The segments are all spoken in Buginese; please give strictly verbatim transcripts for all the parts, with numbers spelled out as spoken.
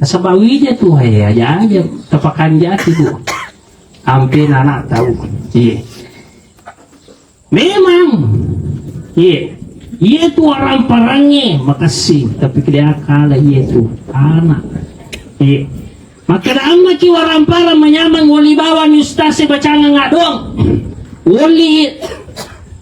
Saba' wija tu, he, aja-aja tapakanjaki, Bu. Ampe anak tau. Iya. Memang. Iya. Iya tu waramparangnge makessing, tapi kedai kala iya tu anak. Iya. Makkeda ammaki waramparang manyameng wali bawang ustaz e bacangang doang. Wali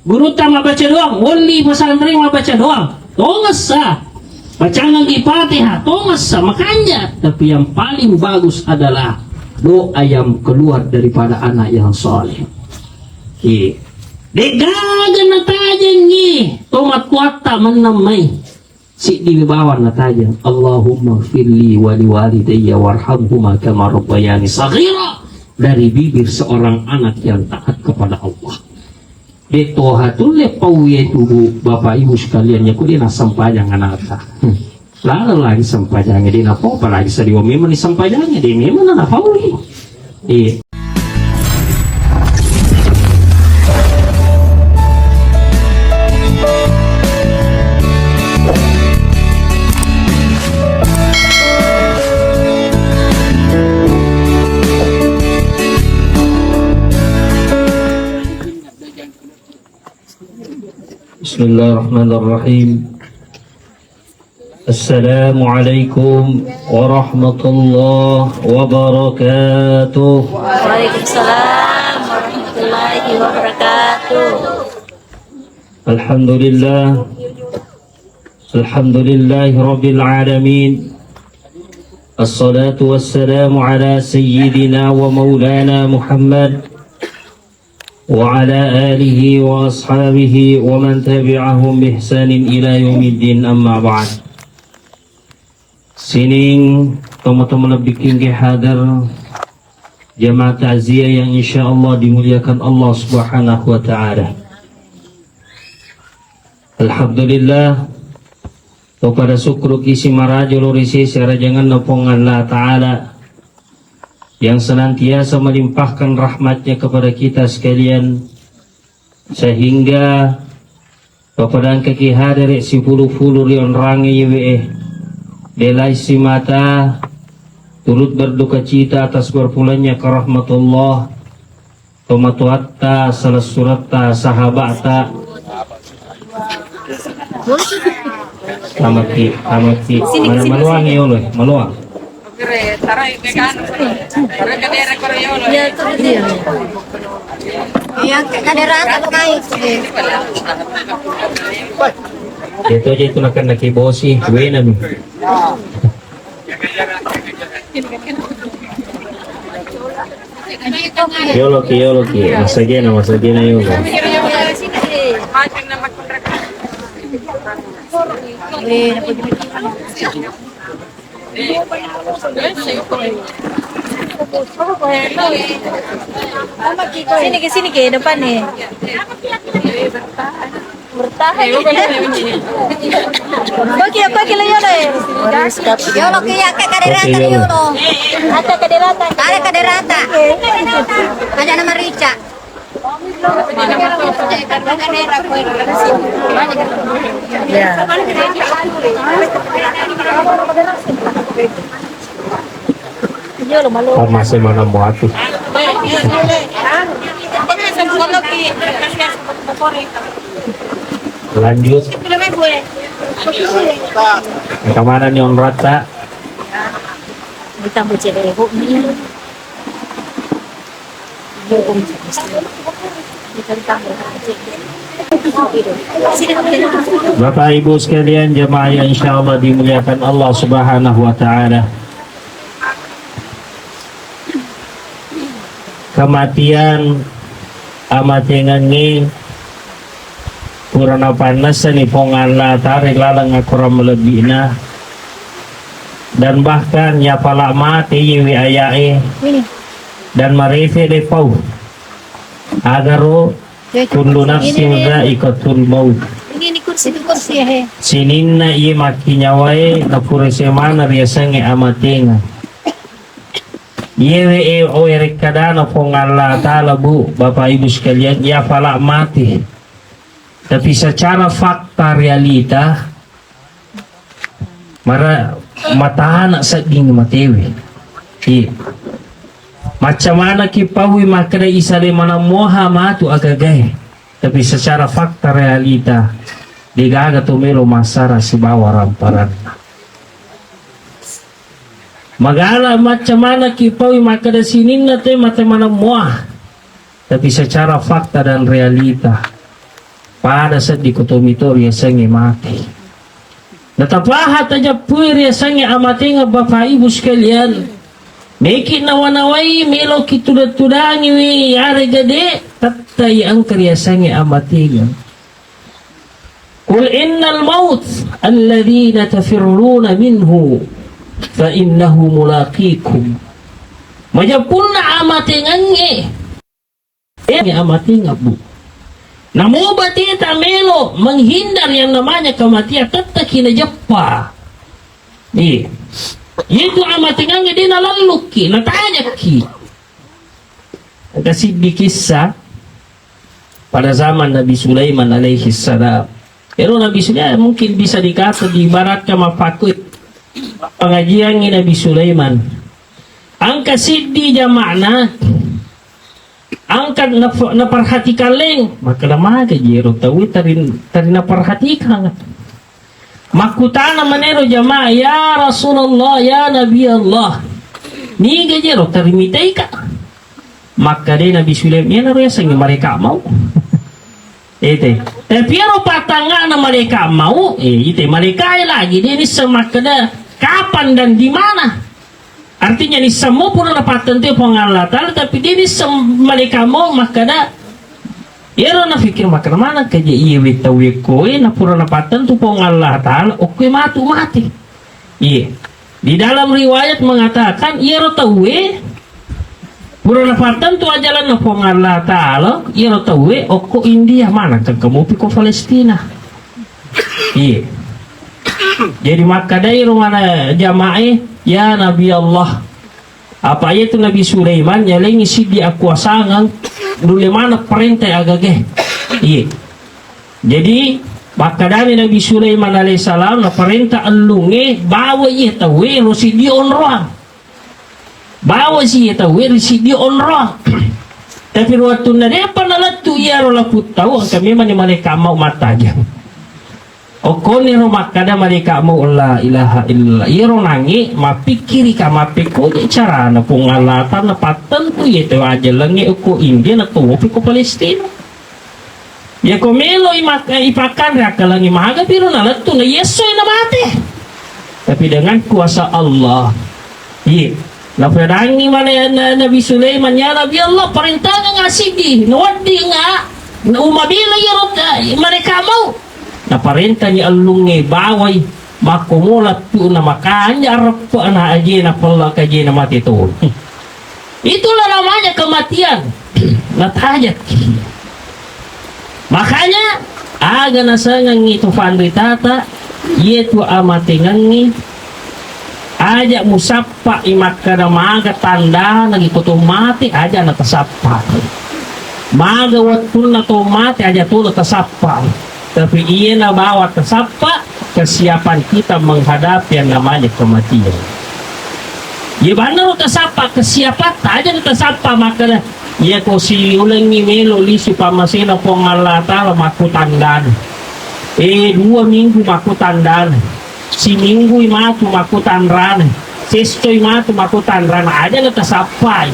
gurutta mabbaca doang, wali pesantren mabbaca doang. Tongessa. Bacangangi Fatihah, tongessa, makanja. Tapi yang paling bagus adalah doa yang keluar daripada anak yang soleh. Iya. De'gaga natajengngi to matuatta mennang mai. Siddi bawang natajeng, "Allahumma firli wa liwalidayya warhamhuma kama rabbayani saghira." Dari bibir seorang anak yang taat kepada Allah. De' toha tulle pau yetu, Bu, Bapak Ibu sekalian, ya, ku de' nassempajang anakta. Hmm. Lalo lagi sempajang, de' napopa lagi sadiwa memang ni sempajang, de' memang na napau. Iya. Bismillahirrahmanirrahim. Assalamualaikum warahmatullahi wabarakatuh. Waalaikumsalam warahmatullahi wabarakatuh. Alhamdulillah. Alhamdulillahi rabbil alamin. Assalatu wassalamu ala sayyidina wa maulana Muhammad wa ala alihi wa ashabihi wa man tabi'ahum bi ihsanin ila yaumiddin, amma ba'd. Sining tomatoa malebbi engkae hadir jamaah takziah yang insyaallah dimuliakan Allah Subhanahu wa taala. Alhamdulillah, to pada sukkuruki simaraja lao ri sese arajangenna Puang Allah Ta'ala yang senantiasa melimpahkan rahmatnya kepada kita sekalian, sehingga papadangkaki hadere sipulu-pulu ri onrangnge yewe e, de' laing simata turut berduka cita atas berpulangnya ke rahmatullah tomatoatta, salessuretta, sahaba'ta. Tamaki, tamaki. Sini, mana sini, maluang sini. Yolo, maluang. Iya, tuh, iya. Iya, kaderata tuh naik. Itu aja itu nakan naki bosi, wena mi. Yoloki, yoloki, masagena, masagena yolo. Sini ke, sini ke, depan nih. Bertahan. Bagi apa kilo yolo e? Yolo ki ya, ke kaderata, oke, yolo. Yolo. Ada kaderata. Ada kaderata. Ada nama Rica. Ya. Iya, lo malu. Oh, masih mana mau aku? Lanjut. Kemana nih, Om Rata? Ditambah cedek, Bu, nih. Bapak Ibu sekalian, jemaah yang insya Allah dimuliakan Allah Subhanahu wa Ta'ala. Kematian amatengengnge pura napannessani Puang Allah Ta'ala ri laleng akorang malebbi'na, dan bahkan yapala mate iyewe aya'e dan marefe de pau. Agaro kullu nafsin dzaiqatul maut. Ini, ini kursi, ini kursi, he. Sininna iye makkinyawae napura semana riasengnge amatengeng. Iyewe e, o erekkadana Puang Allah Ta'ala, Bu, Bapak Ibu sekalian, yapala mate. Tapi secara fakta realita, mara-, matana sedding matewe. Iya. Macca manaki paui makkeda isale maneng moha matu agagae. Tapi secara fakta realita, degaga to melo massara sibawa ramparanna. Magala macca manaki paui makkeda sininna te mate maneng moa. Tapi secara fakta dan realita, pada seddi ko tomito riasengnge mate. Natapaha tajappui riasengnge amatengeng Bapak Ibu sekalian. Meki nawa-nawai meloki tudang-tudangiwi yarega de, tettai engka riasengnge amatengeng. Qul innal maut alladzi tafirruna minhu fa innahu mulaqikum. Majeppunna amatengengnge, eh, amatengeng, Bu. Namo bateta melo menghindar yang namanya kematian, tettaki najeppa. Iya. Itu amatengengnge de nalellukki, natajakki. Engka siddi kissa pada zaman Nabi Sulaiman alaihi salam. Ero Nabi Sulaiman mungkin bisa dikata diibaratkan mappakui pengajiangngi Nabi Sulaiman. Engka siddi jama'na angkat naf-, naperhatikan leng, makkeda maga jero tauwe tari, tari naperhatikan. Makkutana manero jamaah, "Ya Rasulullah, ya Nabi Allah, niga jero tarimitaika?" Makkeda Nabi Sulaiman, "Iyanaro yasengnge malaika mau." Ite. Tapi ero pattangngana malaika mau, eh, ite malaika lagi, de nisseng makkeda kapan dan di mana. Artinya, nissammo pura napattentu Puang Allah Ta'ala, tapi de nisseng malaika mau makkeda, iyaro nafikir makkeda, maneng kaje iye we tauwe koe, napura napattentu Puang Allah Ta'ala, okkoe matu mate. Iye. Di dalam riwayat mengatakan, iyaro tauwe, pura napattentu ajalanna Puang Allah Ta'ala, iyaro tauwe, okko India, maneng tengka mopi ko Palestina. Iya. Jadi makkadai ro mana jamae, "Ya Nabi Allah, apa iya tu Nabi Sulaiman yalengi siddi akuasangeng nulle maneng parenta agage." Iya. Jadi makkadani Nabi Sulaiman alaihissalam naparenta ellungnge bawa iya tauwe ro siddi onroang. Bawa si iya tauwe ri siddi onroang. Tapi ro wettunna de'pa nalettu iyaro laput tau, engka memang ni malaika mau mattajeng. Okkoniro makkada malaika mau, "La ilaha illallah." Iyaro nangi mappikkirika, mappekkoje carana Puang Allah Ta'ala pattentu iya tau ajalengnge okko India na topi ko Palestina. Yako melo imak-, ipakkanre akkalengi maga piro nalettu na yesso na mate. Tapi dengan kuasa Allah. Iya. Napedangi male na-, Nabi Sulaiman, "Ya Nabi Allah, parentangeng asiddi, naweddinga, na umabila iyaro, eh, mereka mau." Naparentani ellungnge bawai, makkomo lettu na makanja reppe'na ajena pella kajena mate to. Itulah namanya kematian. Natajakki. Makanya, aga nasengengngi tu fanritata, iyetu amatengengngi, aja musappai makkada maga tandana iko to mate, aja natasappa. Maga wettunna to mate, aja to natasappa. Tapi iya nabawa tasappa kesiapan kita menghadapi yang namanya kematian. Iya bannaro tasappa kesiapatta, aja tasappa makkada, iya ko siulengngi melo lisu pammasena Puang Allah Ta'ala makkutandana. Eh, dua minggu makkutandana. Siminggui matu makkutanrana, sessoi matu makkutanrana, aja natasappai.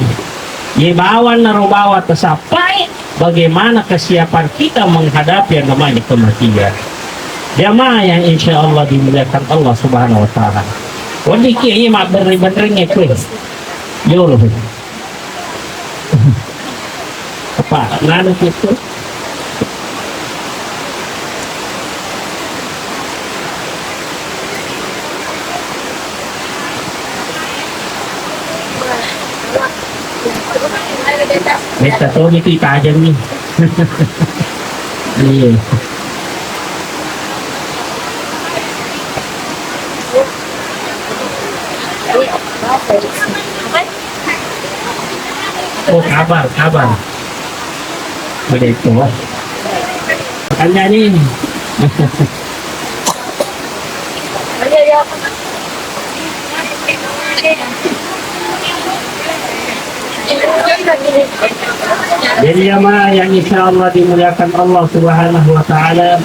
Ye bawang naro bawang tasappai, bagaimana kesiapan kita menghadapi yang namanya kematian. Jamaah yang insya Allah dimuliakan Allah Subhanahu wa Ta'ala. Weddikki iya mabberre-berrengnge kue. Yolo. Apa? Nganu kitu? Metta toni tu itajeng ni. Iya. Oh, kabar, kabar. Begitu. Makanya ni. Jadi jamaah yang insya Allah dimuliakan Allah Subhanahu wa Ta'ala,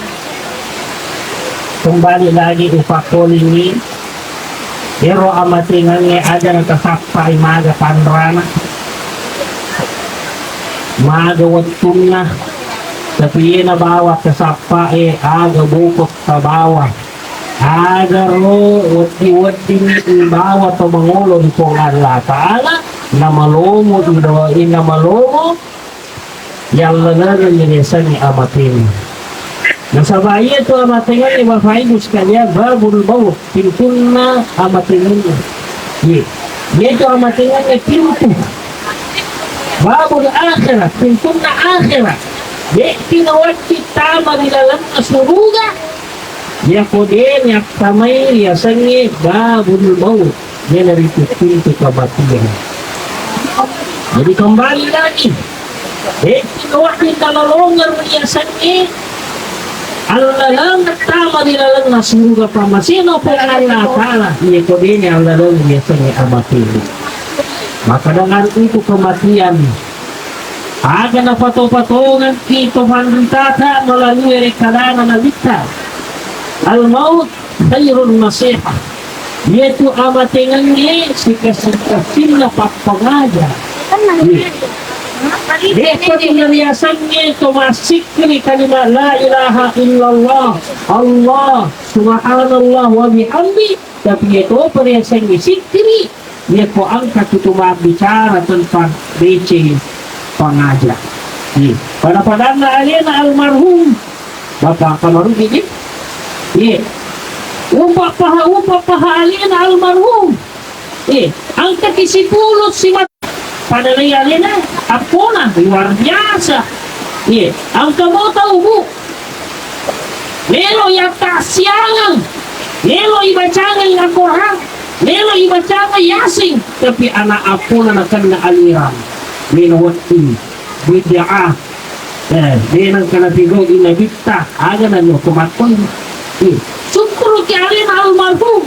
kembali lagi upakkolingi ero amatengengnge aja natasappai maga panrana, maga wettunna, tapi yena bawa tasappae aga bokot tabawa. Agaro wedding-wedding ibawa to mangolo ri Puang Allah Ta'ala, namalomo ido-, namalomo yallalengeng riasengnge amatengeng. Nasaba iyatu amatengengnge, Bapak Ibu sekalian, babul maut, pintunna amatengengnge. Ye. Iyatu amatengengnge pintu. Babul akhirat, pintunna akhirat. De'pi nawedding tama ri lalenna suruga. Iyako de' nattamai riasengnge babul maut, iyanaritu pintu kematian. Jadi kembali lagi, de'pi nawedding nalalongeng riasengnge allalengeng tama ri lalenna suruga pamasena Puang Allah Ta'ala, iyako de' naallalengeng riasengnge amatengeng. Maka dengan itu kematian aga napato-patongengki to panritata melalui rekkalana Nabitta, "Al-maut khairun nasihah." Iyatu amatengengnge sikasing-kasingna pappangaja. Iya. De'pa tu nariasengnge to massikkiri kalimat la ilaha illallah, Allah, subhanallah wa bihamdi, tapi iyatopa riasengnge sikkiri. Iyako engka tu mabbicara tentang deceng pangaja. Iya. Pada-padanna alena almarhum Bapak Kamarudin, iya. Iya. Upa paha, upa paha alena almarhum. Iya. Engka ki sipulung simat pada lai alena appona luar biasa. Iya. Engka mo tau, Bu. Melo yattaksiangeng, melo ibacangeng Al-Quran, melo ibacangeng Yasin, tapi ana' appona nakenna alirang. Melo wedding bid'ah. Eh, de' nengka napigau'i Nabitta, aga naloko makkoi. Eh, sukkuruki alena almarhum.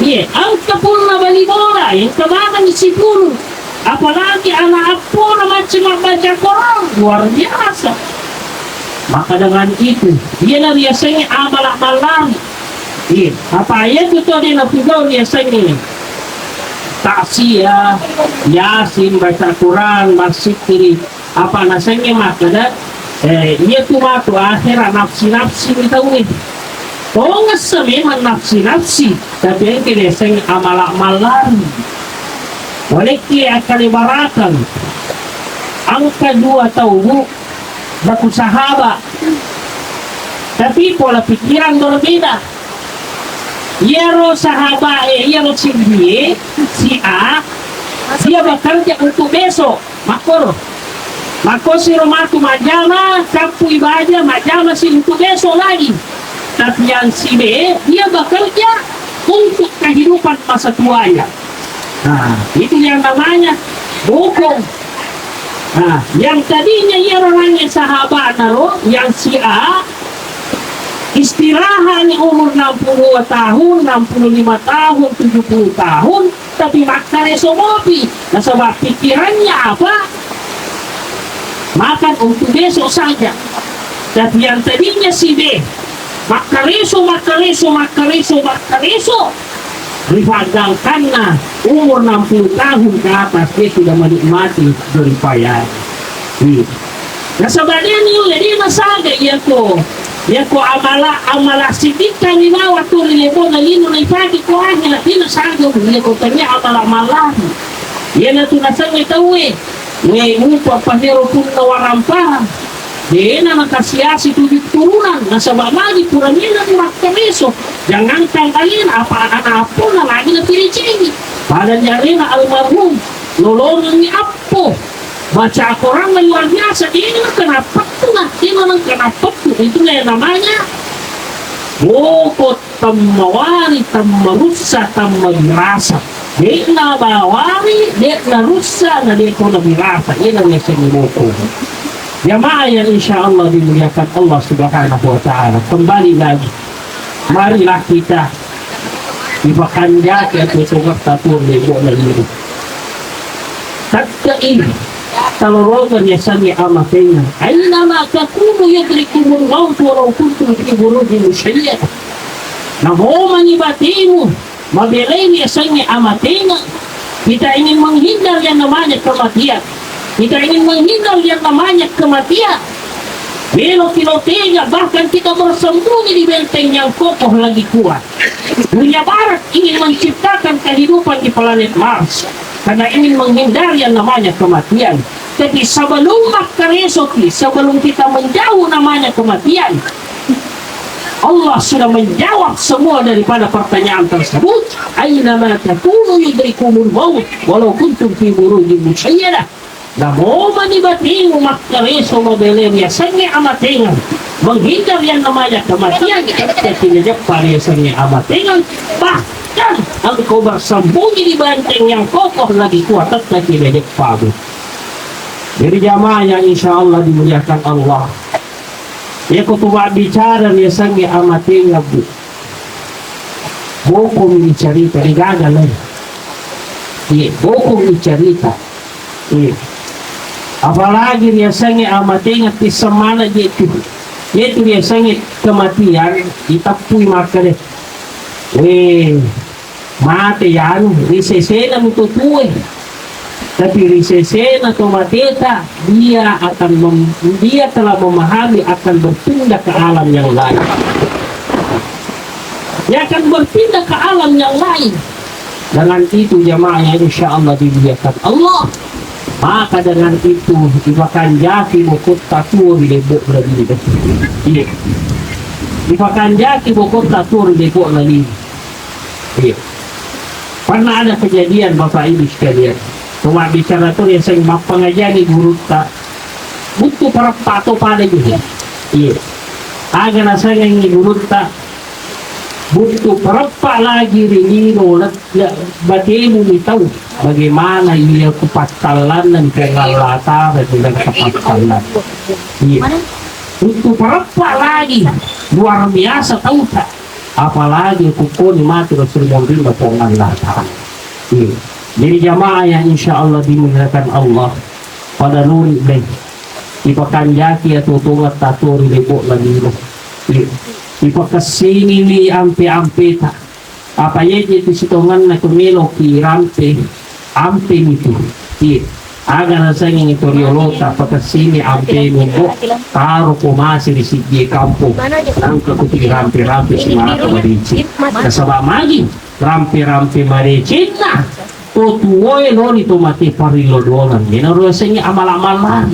Iya, engka punna bali bola, engka manengngi sipulung. Apalagi ana' appona macca mabbaca Quran, luar biasa. Maka dengan itu, iyana riasengnge amala' mallari. Iya, apa iyatu to de' napigau riasengnge taksiah, Yasin, baca Quran, massikkiri. Apa nasengnge makkeda, eh, iyatu matu akhera nafsi-nafsi mi tauwe. Tongessa memang nafsi-nafsi, tapi engka riaseng amala' mallari. Walekki akkalebarakeng, engka dua tau, Bu, baku sahaba'. Tapi pola pikiran berbeda. Iyaro sahaba'e, iyaro siddie, si A, dia bekerja untuk besok. Makkoro. Makkosiro matu majjama, cappui baja, majjama si untuk besok lagi. Tapi yang si B, dia bekerja untuk kehidupan masa tuanya. Nah, itu yang namanya bokong. Nah, yang tadinya iyaro nangnge sahaba'na ro, yang si A, istirahat ni umur enam puluh dua tahun, enam puluh lima tahun, tujuh puluh tahun, tapi makkareso mopi. Nasaba pikirannya apa? Makan untuk besok saja. Tapi yang tadinya si B, makkareso, makkareso, makkareso, makkareso, rifagangkanna umur enam puluh tahun ke atas, dia sudah menikmati jeripayanya. Iya. Nasaba de' ni ulle, de' nasaga iyako, iyako amala, amala sidikka linawa tu ri lebona lino naipake ko ahera, de' nasaga iyako tania amala mallari. Iyanatu nasengnge tauwe, we mupa pahero punna waramparang. De' na nakasiasi tuju turunan, nasaba magi pura mena makkareso, jangankan alena, apa ana' appona lagi napirecengi. Pada alena almarhum, nolongengngi appo. Baca Quran luar biasa, de' na kenapa tu, de' na kenapa tu. Itulah yang namanya bokot. Temmawari, temmarussa, temmadirasa. De' nabawari, de' narussa, na de' to nabirasa. Iyana riasengnge bokong. Jamaah yang insya Allah dimuliakan Allah Subhanahu wa Ta'ala. Kembali lagi. Marilah kita Ipakanjaki atuo-tuongetta tuo ri lebo'na lino. Takkai talorongeng riasengnge amatengeng. Ainama takunu yudrikumul mautu walau kuntum fi burujin musyayyadah. Namomangi batemu mabelai riasengnge amatengeng. Kita ingin menghindar yang namanya kematian. Kita ingin menghindar yang namanya kematian. Meloki lo tega, bahkan kita bersembunyi di benteng yang kokoh lagi kuat. Dunia Barat ingin menciptakan kehidupan di planet Mars karena ingin menghindari yang namanya kematian. Tapi sebelum makkaresoki, sebelum kita menjauh namanya kematian, Allah sudah menjawab semua daripada pertanyaan tersebut. Ainama takunu yudrikumul maut walau kuntum fi burujin musyayyadah. Namomangi batemu makkareso mabelai riasengnge amatengeng, menghindar yang namanya kematian, ketika tidak jeppa riasengnge amatengeng, bahkan engkau bersembunyi di benteng yang kokoh lagi kuat, tetap tidak jeppa, Bu. Jadi jamaah yang insya Allah dimuliakan Allah, iya ko tu mabbicara riasengnge amatengeng, Bu. Bokkomi dicarita, degaga lai. Iya, bokkomi dicarita. Iya. Apalagi riasengnge amatengeng, pisseng maneng je tu. Iya tu riasengnge kematian, iteppui makkeda, eh, mate yanu, ri sesena mi to tuoe. Tapi ri sesena to mateta, dia akan mem-, dia telah memahami akan berpindah ke alam yang lain. Dia akan berpindah ke alam yang lain. Dengan itu jamaah yang insya Allah dimuliakan Allah, maka dengan itu ipakanjaki bokotta tuo ri lebo'na lino. Iya. Ipakanjaki bokotta tuo ri lebo'na lino. Iya. Pernah ada kejadian, Bapak Ibu sekalian. Cuma bicara tu riaseng mappangajiangngi gurutta. Buttu pareppa to pada juga. Iya. Aga nasengengngi gurutta. Buttu pareppa lagi ri lino le-, le-, batemu mi tau. Bagaimana iya ku pattallanna Puang Allah Ta'ala dengan kepattallan. Iya. Buttu pareppa lagi. Luar biasa tau tak. Apalagi kukkoni matu ri munrinna Puang Allah Ta'ala. Iya. Jadi jamaah yang insya Allah dimuliakan Allah, pada nuri deh. Ipakanjaki atuo-tuongetta tuo ri lebo'na lino. Iya. Ipakessiniwi ampe-ampeta. Apa iya je tu sitongenna ko meloki rampe, ampe mi tu. Iya. Aga nasengengngi to riolota, pakessini ampemu, Mbok, taro ko mase ri sijie kampong. Nangka ko tu irampe-rampe simata madeceng. Nasaba magi rampe-rampe madecenna to tuoe loni to mate parillo doangang. Iyana riasengnge amala-malari.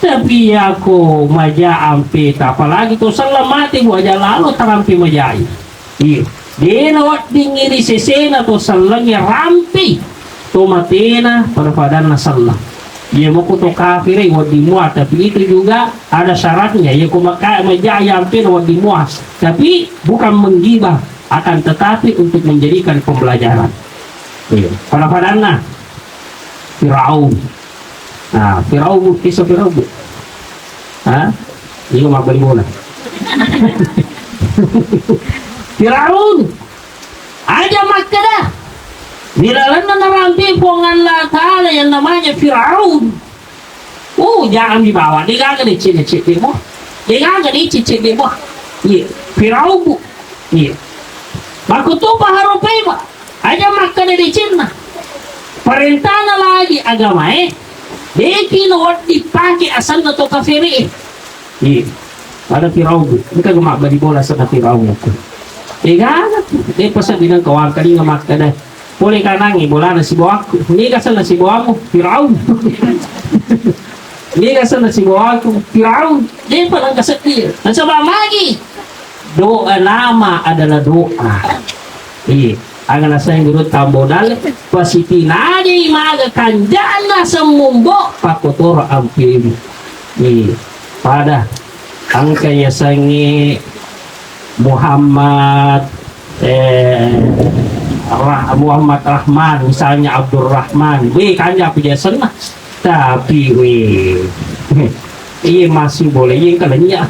Tapi iyako maja ampeta, apalagi to selleng mate, Bu, aja lalo tarampe majai. Iya. De naweddingngi ri sesena to sellengnge rampe to matena pada-padanna selleng. Iya moko to kafire wedding mua, tapi itu juga ada syaratnya. Iya ko maka-, majai ampena wedding mua, tapi bukan menggibah, akan tetapi untuk menjadikan pembelajaran. Iya. Pada-padanna Firaun. Nah, Firaun, kisah Firaun, Bu. Ha? Iya, mabbali bola. Firaun. Aja makkeda. Di lalenna narampe Puang Allah Ta'ala yang namanya Firaun. Oh, jangan dibawa. Degaga deceng-deceng de mo. Degaga deceng-deceng de mo. Iya, Firaun, Bu. Iya. Makkutopa harupai, Pak. Aja makkeda decenna. Parentana lagi agamae, deki nawedding pake asenna to kafere. Iya. Pada Firaun, engka mabbali bola asenna Firaun. Degaga, de pasal binang kawangkalinga makkeda. Pole kanangi bolana sibawaku. Niga asenna sibawamu? Firaun. Niga asenna sibawaku? Firaun. Depa nangka seddi. Nasaba magi? Doa, nama adalah doa. Iya. Aga naseng guru tambo dal, pasitinadei maga kanjana semmumbo pakotoro ampiri. Iya. Pada engka yasengnge Muhammad, eh, Rah-, Muhammad Rahman, misalnya Abdurrahman. Weh, kanja apa biasanya? Tapi, weh, iya masih boleh, iya kalanya.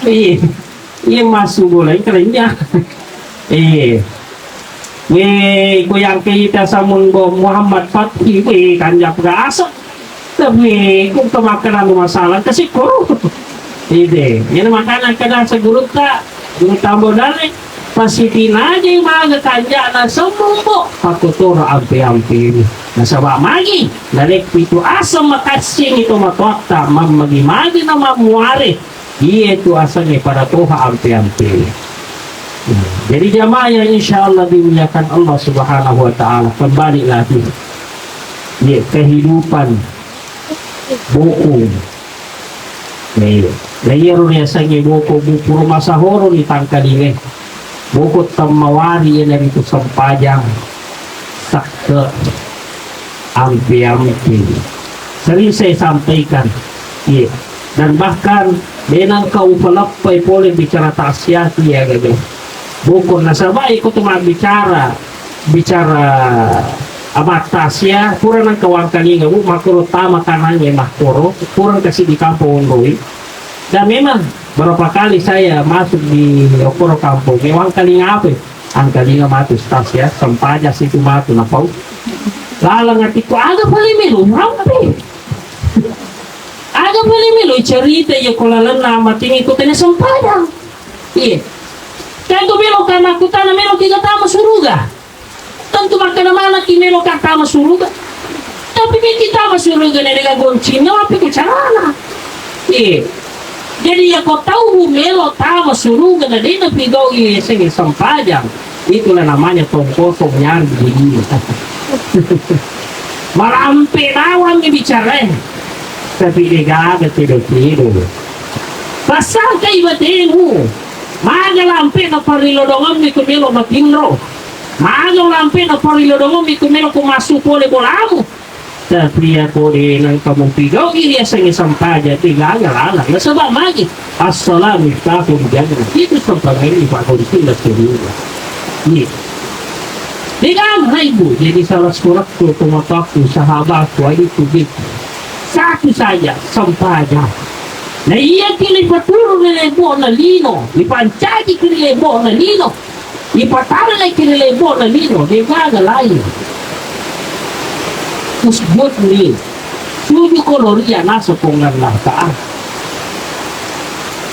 Iya. Iya massu bola, iya kerennya. Iya. Wé, ko yang kita samun bo Muhammad Fathi, wé, kanja pura aseng. Tapi, ko kemakan anu masalah, kasi koro. Ide, ini makanya kadang seguru ta, guru tambo dale, pasti tinajai maga kanjana semumbo, pakotoro ampe-ampe ini. Nasaba magi, dalek pitu aseng makassing itu matoatta, mammagi-magi na mammuare. Iye tu asengnge pada toha ampe-ampe. Jadi jamaah yang insya Allah dimuliakan Allah Subhanahu wa Ta'ala, kembali lagi. Iye, kehidupan bokong. Iye. Na iyaro riasengnge bokong, bu puro masahoro ni tangkalinge. Bokong temmawari iyanaritu sempajang. Sakke. Ampe-ampe. Sering saya sampaikan. Iya. Dan bahkan, de nengka upaleppai pole bicara taksiat iya gaga. Bokong nasaba iko tu mabbicara, bicara amat taksiat, pura nengka wangkalinga, bu, makkoro tama kanangnge makkoro, pura kasi di kampung onroi. Dan memang berapa kali saya masuk di okoro kampung, wangkalinga apa? Angkalinga matu stas ya, sempajang situ matu napau. Lalang atiku, aga pale melo rampe. Aga pale melo cerita ya ko lalenna amating itu tena sempajang. Iya. Tentu melo kana kutana melo kita tama suruga. Tentu makkeda manaki melo ka tama suruga. Tapi meki tama suruga ne dega goncinna, tapi ku carana. Iya. Jadi, iya ko tau melo tama suruga na dena pigau iya seng sempajang, itulah namanya tongkosong nyari dirinya. Marampe bawang mi bicara, tapi degaga cedo-cedo. Pasangkai batemu, maga lampe na parilodongan mi ku melo matinro. Maga lampe na parilodongan mi ku melo ku massu pole bolamu. Tapi iya ko de nengka mupigau'i riasengnge sempajang, degaga lalang. Nasaba magi? As-shalah miftahul jannah. Itu sempajang ini pakuncinna surga. Iya. Degaga, Ibu, jadi salah sekolah tu, tomatoaku, sahabatku, adikku, gitu. Satu saja, sempajang. Na iya ki lipaturu ri lebo'na lino, lipancaji ki ri lebo'na lino. Ipatalleki ri lebo'na lino, degaga laing. Usjudni, suju koloria nasa Puang Allah Ta'ala.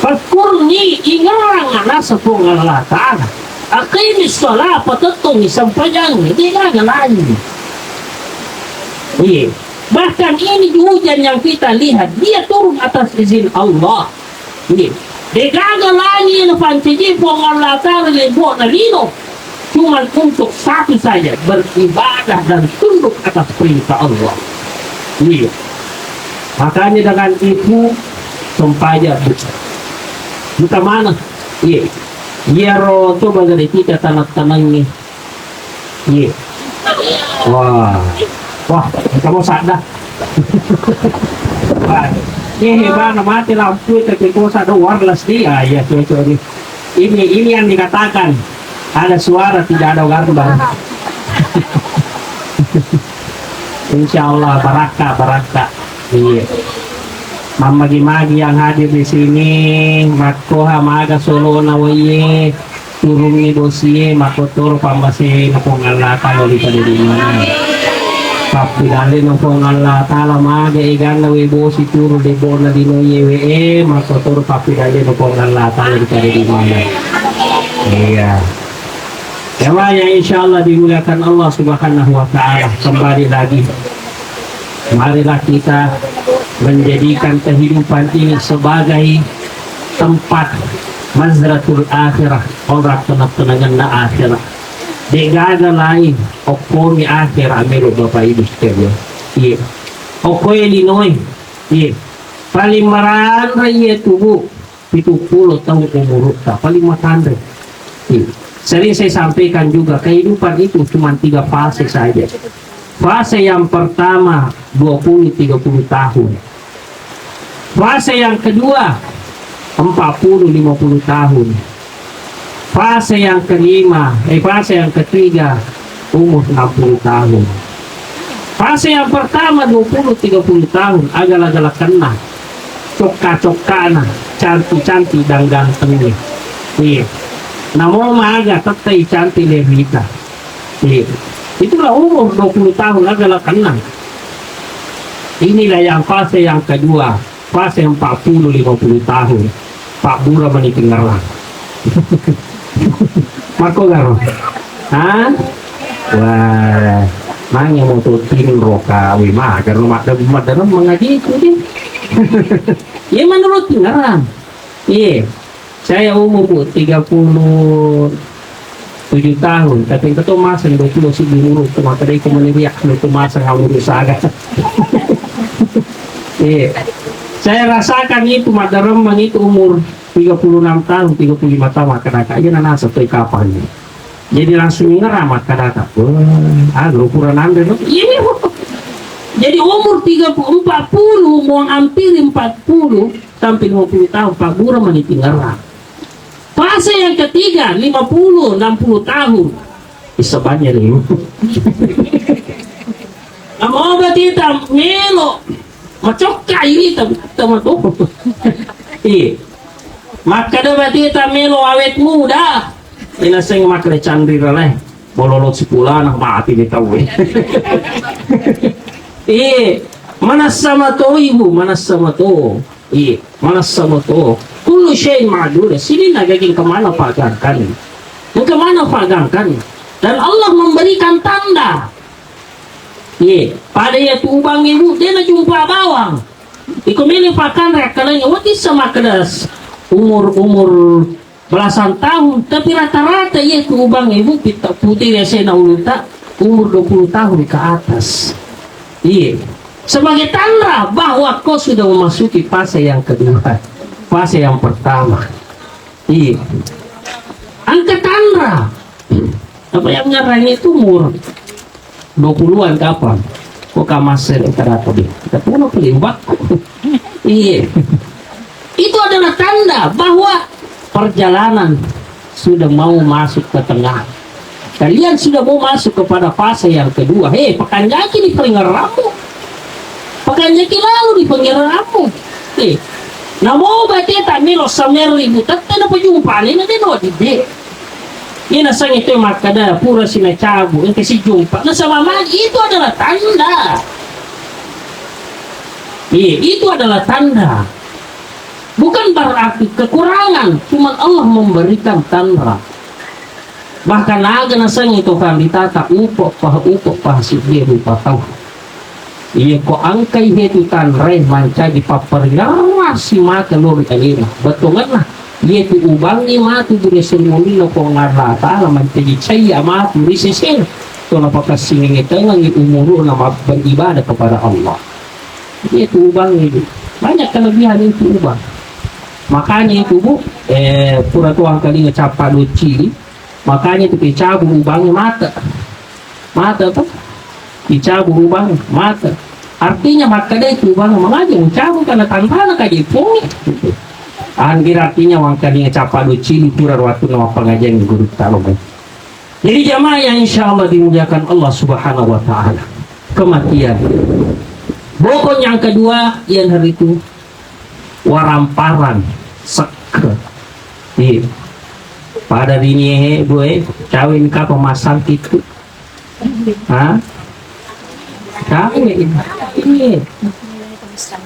Fadhkurni, ingerang nasa Puang Allah Ta'ala. Aqimis shalah, patettongi sempajangnge, degaga laing. Iya. Bahkan ini hujan yang kita lihat, dia turun atas izin Allah. Iya. Degaga langi napancaji Puang Allah Ta'ala lebo'na lino. Cuman untuk satu saja, beribadah dan tunduk atas perintah Allah. Iya. Makanya dengan itu, sempajang, Bu. Buta mana? Iya. Iyaro to bagare kita tanah-tanangnge. Iya. Wah. Wah, kamu sadar. Wah. Ini hebat, mati lampu, tapi kau sadar wireless nih. Ah, iya, cocok nih. Ini, ini yang dikatakan ada suara, tidak ada gambar. Insya Allah, barakka, barakka. Iya. Mammagi-magi yang hadir di sini, makkoha maga solona waiye. Turungngi dosie, makkotoro pammasena Puang Allah Ta'ala ri pada di mana. Pappidallena Puang Allah Ta'ala maga eganna we bosi turu debona dinoye we e, makkotoro pappidallena Puang Allah Ta'ala ri pada di mana. Iya. Jamaah yang insya Allah dimuliakan Allah Subhanahu wa Ta'ala, kembali lagi. Marilah kita menjadikan kehidupan ini sebagai tempat mazratul akhirah, orang tenang-tenangan akhirat. Degaga lain, okkomi akhirat melo Bapak Ibu sekalian. Iya. Okkoe linoe. Iya. Paling maranra iya tubuh. Pitu pulo taung umurutta, paling matanre. Iya. Sering saya sampaikan juga, kehidupan itu cuma tiga fase saja. Fase yang pertama, dua puluh tiga puluh tahun. Fase yang kedua, empat puluh lima puluh tahun. Fase yang kelima, eh, fase yang ketiga, umur enam puluh tahun. Fase yang pertama, dua puluh tiga puluh tahun, agala-gala kenna. Cokka-cokkana, cantik-cantik dan gantengnya. Iya. Namo maga tettai cantik Levita. Iya. Itulah umur dua puluh tahun aga la kenang. Inilah yang fase yang kedua, fase empat puluh lima puluh tahun. Pak Bura mani tingerang. Mako garo. Ha? Wah, nanya mau tuh tinro kawi magar lu madem madem mengaji itu deh. Iya menurut tingerang. Iya. Saya umur, Bu, tiga puluh tujuh tahun, tapi engka to maseng dua puluh siddi umur, tu maka dai ko meni riak, tu maseng umur saga. Iya. Saya rasakan itu, maddaremmang itu umur tiga puluh enam tahun, tiga puluh lima tahun, maka daka aja nanasa tu kapan. Jadi langsung ngerama kada tak. Wah, ah, ukuran anda no. Iya, iya. Jadi umur tiga puluh, empat puluh, mau hampir empat puluh sampai lima puluh tahun, Pak Guru mani tingerang. Fase yang ketiga, lima puluh, enam puluh tahun. Bisa banyak nih. Nama obat kita melo. Macokka ini tem-, teman tuh. Iya. Makkeda bati ta melo awet muda. Ina seng makkeda canri rale. Bololo sipulana mati di tau. Iya. Manassa mato ibu, manassa mato. Iya, manassa mato. Kullu syai'in ma'dud. Sininna daging kemana pagangkan. Kemana pagangkan. Dan Allah memberikan tanda. Iya, pada iya tu ubang ibu, dia na jumpa bawang. Iko mele pakanre akkalanya, wati sama kedas umur-umur belasan tahun, tapi rata-rata iya tu ubang ibu, pitta putih biasanya ulunta umur dua puluh tahun ke atas. Iya. Sebagai tanda bahwa kau sudah memasuki fase yang kedua, fase yang pertama. Iya. Angka tanra. Apa yang ngarang itu umur dua puluhan kapan? Kok kamasel kita dapat deh. Kita pulang ke limbak. Iya. Itu adalah tanda bahwa perjalanan sudah mau masuk ke tengah. Kalian sudah mau masuk kepada fase yang kedua. Hei, pakanjaki di pengeramu. Pakanjaki lalu di pengeramu. Hei, namo bate tak melo samer ribu tette na pejumpa ni na deno di de. Ina sang itu makkada pura sina cabu, engka si jumpa. Nasaba magi itu adalah tanda. Iya, itu adalah tanda. Bukan berarti kekurangan, cuman Allah memberikan tanda. Bahkan aga nasengngi to kanditata upo paha upo paha siddi rupa tau. Iya ko angkai hetu tanre mancaji papparingarasi maka lori alena. Bettongenna, iya tu ubangi matu bure sermoninna Puang Allah Ta'ala mancaji caiya matu ri sesena. To napakassingengi tengengi umuruna mabben ibadah kepada Allah. Iya tu ubangi. Banyak kelebihan itu ubang. Makanya itu, Bu, eh, pura tuang kalinga cappa docili, makanya itu dicabu ubangi mate. Mate apa? Dicabu ubangi mate. Artinya makkeda itu ubangi mangaji ucabu karena tantana kaji pungi. Anggir artinya wangkalinga cappa docili pura waktu nama pengajian guru talo. Jadi jamaah yang insya Allah dimuliakan Allah Subhanahu wa Ta'ala, kematian. Bokon yang kedua, yang hari itu waramparang sekke. Iya. Pada dini eh dua eh cawe ni kapa masang itu. Ha? Cawe. Iya.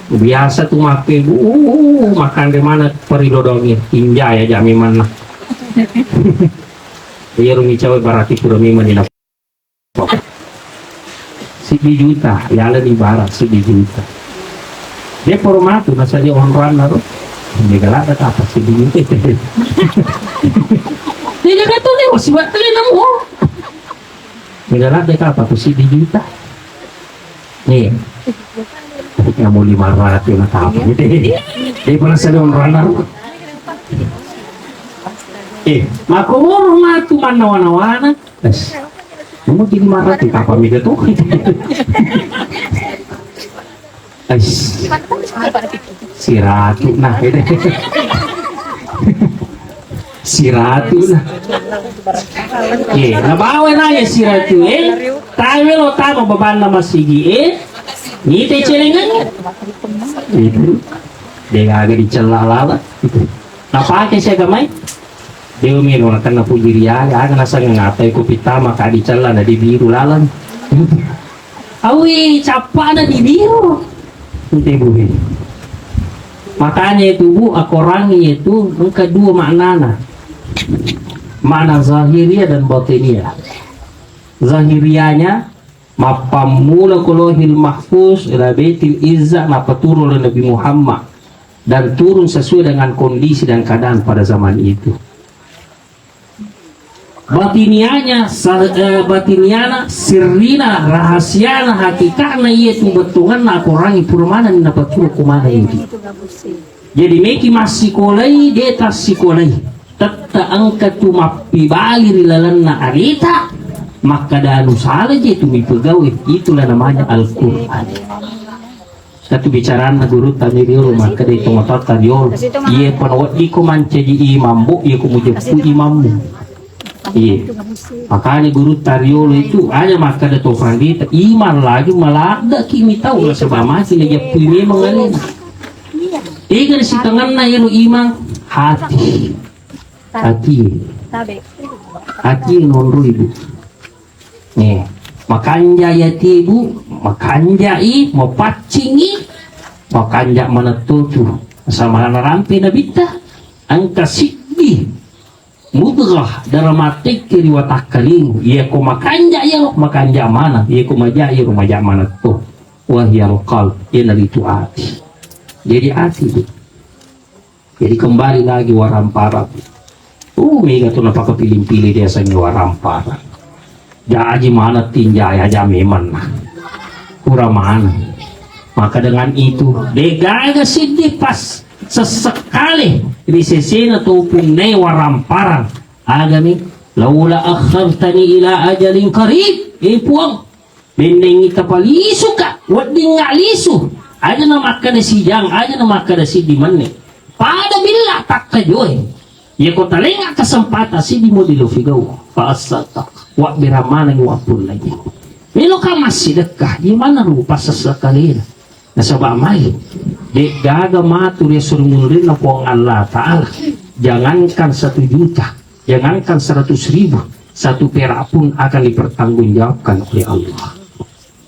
Biasa tu mape bu, uh, makan di mana peridodongi tinja ya jami mana. Iya rumi cawe berarti pura mimani na. Siddi juta, yala ni bara siddi juta. Dia poro matu, nasa dia onroanna ro. Dia galak dah kata siddi juta. Dia jaga tu dia, masih buat kalian nemu. Dia galak dah kata tu siddi juta. Nih. Kamu lima ratus na kapa. Dia pernah saya onroanna ro. Eh, makomoro matu mannawa-nawana. Es. Nomor jadi marah tuh apa mida tuh? Es. Siratu nah, beda. Siratu nah. Ye, nabawa nanya siratu eh. Tawe lo tama babanna masigi eh. Nite celengan. Itu. Dia kagak dicela lala. Itu. Napake siaga mai? Dewa melo nakenna puji riale, aga naseng ngatai ko pitama kadi cella na di biru laleng. Awi cappana di biru. Ente bumi. Makanya itu, Bu, akorangi itu engka dua maknana. Makna zahiriyah dan batiniyah. Zahiriyahnya, mappammula ko Lauhil Mahfuz ila Baitil Izzah, nappa turun oleh Nabi Muhammad dan turun sesuai dengan kondisi dan keadaan pada zaman itu. Batiniahnya, sa-, eh, batiniana, sirrina, rahasiana, hakikatna, iya tu bettuanna akorangi pura maneng napaturu ko maneng itu. Jadi meki massikolai, de tassikolai. Tette engka tu mappibali ri lalenna aleta, makkada anu sala je tu mipegawe. Itulah namanya Al-Quran. Satu bicaranna gurutta mi riolo, makkada itu matotta riolo. Iye panaweddiko mancaji imam, Bu, iye ko mujeppu imammu. Iya. Makanya gurutta riolo itu aja makkada to pandita, imam lagi maladda ki mitau nasaba mati najeppui memang alena. Ega sitengenna ero imang hati. Hati. Hati nonro ibu. Nih, makanja ya tibu, makanja i, mapaccingi, makanja manetto tu. Sama na rampe nabitta, engka siddi mudghah daramatekke ri watakkalingu, iya ko makanja iyaro makanja maneng, iya ko maja iyaro maja manetto. Wahyal qalb, iyanaritu ati. Jadi ati tu. Jadi kembali lagi waramparang. Uh, mega tu napakapiling-piling dia sengi waramparang. Jaji maneng tinjai aja memang nah. Kurang maneng. Maka dengan itu, degaga siddi pas sesekale ri sesena topunne waramparang. Agami, laula akhartani ila ajalin qarib. Eh, Puang, mennengngi tapalisuka, weddingnga lisu. Aja na makkada sijang, aja na makkada siddi menne. Pada billa takkajoe. Yako talenga kesempatan siddi mo di lo figau. Fa asaddaq. Wa beramaneng wa pun lagi. Melo ka massidekka, di mana rupa sesekalena. Nasaba mai, de'gaga matu ri esso ri munrinna Puang Allah Ta'ala. Jangankan satu juta, jangankan seratus ribu, satu perak pun akan dipertanggungjawabkan oleh Allah.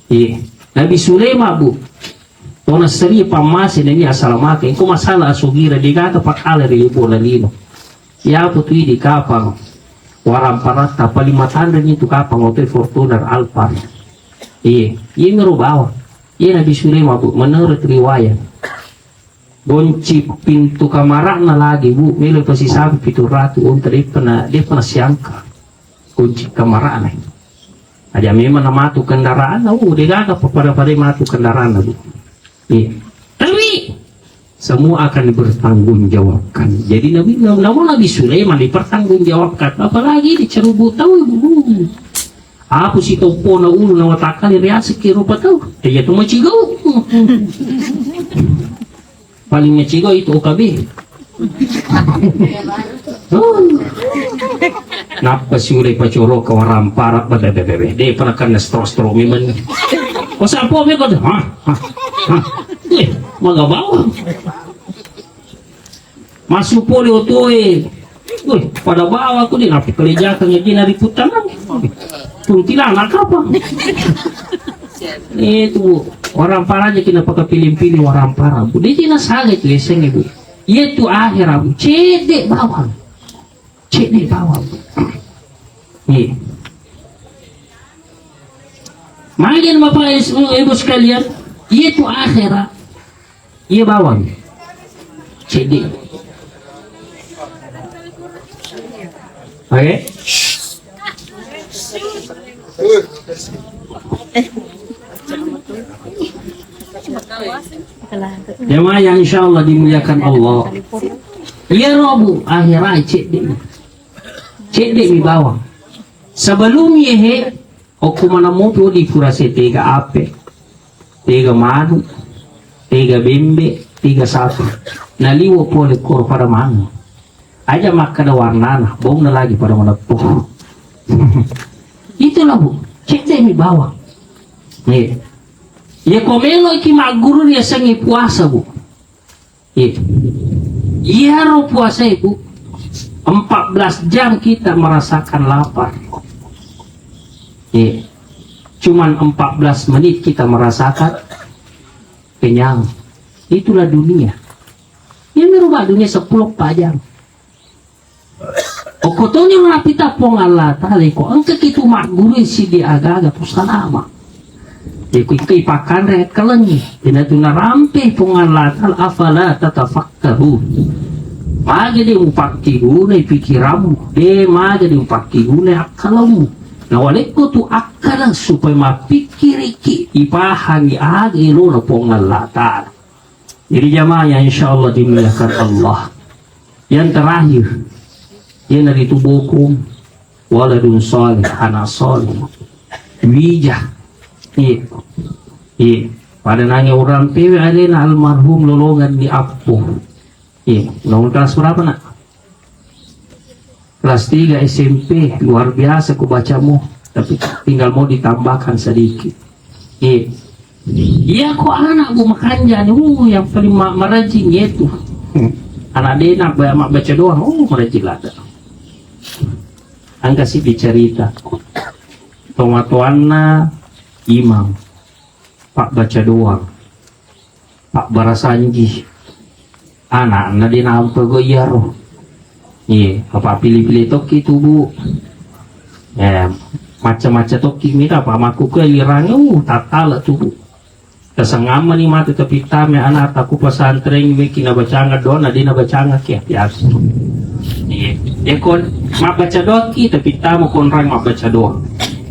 Iya. Nabi Sulaiman, Bu, tona seri pammase nani assalamaka, engko masalah asugira de'gaga pakala ri bola lino. Iya, apa tu idi kapang, warang paratta, paling matanre ni tu kapang, oto Fortuner, Alphard. Iya, iya mero bawang. Iya Nabi Sulaiman, Bu, menurut riwayat. Gonci pintu kamara'na lagi, Bu, melo pasisapi pitu ratu onta, de'pa na, de'pa na siangka. Gonci kamara'na. Aja memang na matu kendaraanna, uh, de'gaga pada-pada matu kendaraanna, Bu. Iya. Tapi semua akan dipertanggungjawabkan. Jadi Nabi, Nabi, Nabi Sulaiman dipertanggungjawabkan, apalagi dicerubu tahu, Bu. Apa si tompona ulu na watakali riasiki rupa tau. Eh, iya tu macigau. Paling macigau itu O K B. Oh. Nappa siulai pacoro ke warampara, bebe, bebe, bebe. De pernah kena stro-stro memang. Ko sapo me ko, hah? Hah? Hah? Eh, maga bawang. Massu pole otoe. Weh, pada bawang ko de nappa kelejakan ngejina ri puttanang. Kuntilanak apa? Itu warampara aja kina pakapiling-piling warampara, Bu. De kina sale tu eseng, Bu. Iya tu akhera, Bu. Cede bawang. Cede bawang, Bu. Iya. Mangkin Bapak Ibu sekalian, iya tu akhera. Iya bawang. Ceddi. Oke. Jamaah yang insya Allah dimuliakan Allah. Iya robu akhirnya ceddi. Ceddi mi bawang. Sebelum yehe Okko maneng mopi wedding pura se tega ape, tega manu, tega bembe, tega sapi. Naliwe pole koro pada manu. Aja makkeda warnana, bongna lagi pada maneppo. Itulah, Bu, cedde mi bawang. Iya. Iya ko melo ki magguru riasengngi puasa, Bu. Iya. Iyaro puasae, Bu. Empat belas jam kita merasakan lapar. Iya. Cuman empat belas menit kita merasakan kenyang. Itulah dunia. Iya, merubah dunia sepuluh pajang. Okko toni napita Puang Allah Ta'ala ko engka kitu magguru sidi aga-aga tu salama. Iko iko ipakanre akkalengngi. Ina tu narampe Puang Allah Ta'ala, afala tatafakkarun. Maga de upakkiguna pikirammu, de maga de upakkiguna akkalemmu. Nawalekko tu akkalang supaya mappikiriki, ipahangi aga elona Puang Allah Ta'ala. Jadi jamaah yang insya Allah dimuliakan Allah. Yang terakhir, iyanaritu bokong, waladun saleh, anak saleh. Wija. Iya. Iya. Pada nange orang pewe alena almarhum lolongan di Appo. Iya. Nomor kelas berapa, Nak? Kelas tiga S M P, luar biasa ku bacamu, tapi tinggal mau ditambahkan sedikit. Iya. Iya, ko anak bu makanja ni, uh, yang paling ma-, marajin yaitu. Hmm. Anak dena ba-, mak baca doang, uh, marajin lada. Angka si dicerita. Tomatoanna imam. Pak baca doang. Pak barasanji. Anakna de nampa go iyaro. Iya, apa pilih-pilih tokki tu, Bu. Eh, macam-macam tokki mita, apa makku ke lirang, uh, tattala tu, Bu. Tasengammani matu tapittame anak takku pesantren miki nabacanga doa, na de nabacanga ki api-api. Iya. Iya, kon mabbaca doa ki tapittama konrang mabbaca doa.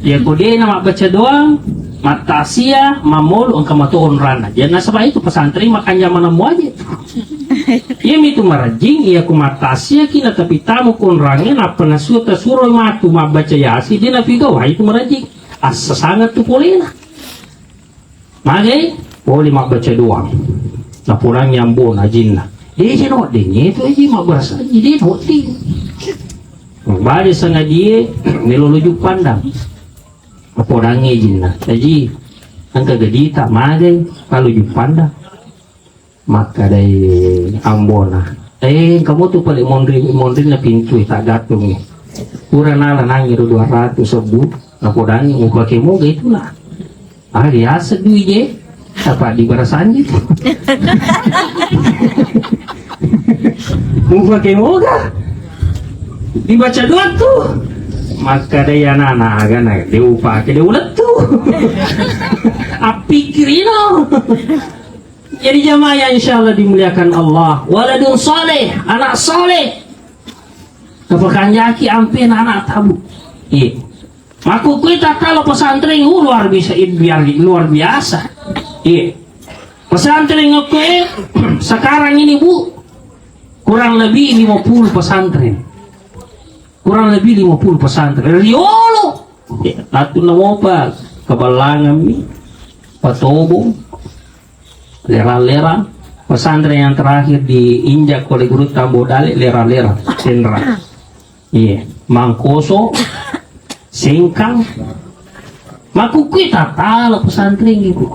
Iya, ko de na mabbaca doa, mattasia, mamolu engka mato onranna. Jadi nasaba itu pesantren makanja manammu aja. Iya mitu marajing, iya ku mattasia ki na tapittama konrangnge, nappa nasua tasuro matu mabbaca Yasin, de napigawai tu marajing. Assa sangat tu polena. Magai, pole mabbaca doang. Napodangi ambona ajinna. Deje no, denge tu aji mabbaca, aji de no, deng. Bade sangadie, melo luju pandang. Napodangi ajinna. Aji, engka gadita, magai, kalau luju pandang. Makkadai ambona, "Eh, engka motu pale monri, monrinna pintui taggattungi. Pura nala nangi ro dua ratus sebbu, napodangi mupake moga itu na." Ah, biasa dui je, apa di barasanji tu. Mupake moga. Dibaca doa tu. Makkadai anak-anak agana, de upake, de ulettu. Appikirino. Jadi jamaah yang insya Allah dimuliakan Allah, waladun saleh, anak saleh. Napakanjaki ampe anak tabu. Iya. Makkukui takkalo pesantren, uh, luar biasa, luar biasa. Iya. Pesantren oke, sekarang ini, Bu, kurang lebih lima puluh pesantren. Kurang lebih lima puluh pesantren. Riolo. Latu namopa kebalangan mi, Patobong, Lerang-lerang, pesantren yang terakhir diinjak oleh guru Tambo Dale, Lerang-lerang, Senra. Iya, Mangkoso, Sengkang, Makukui tatala pesantren gitu.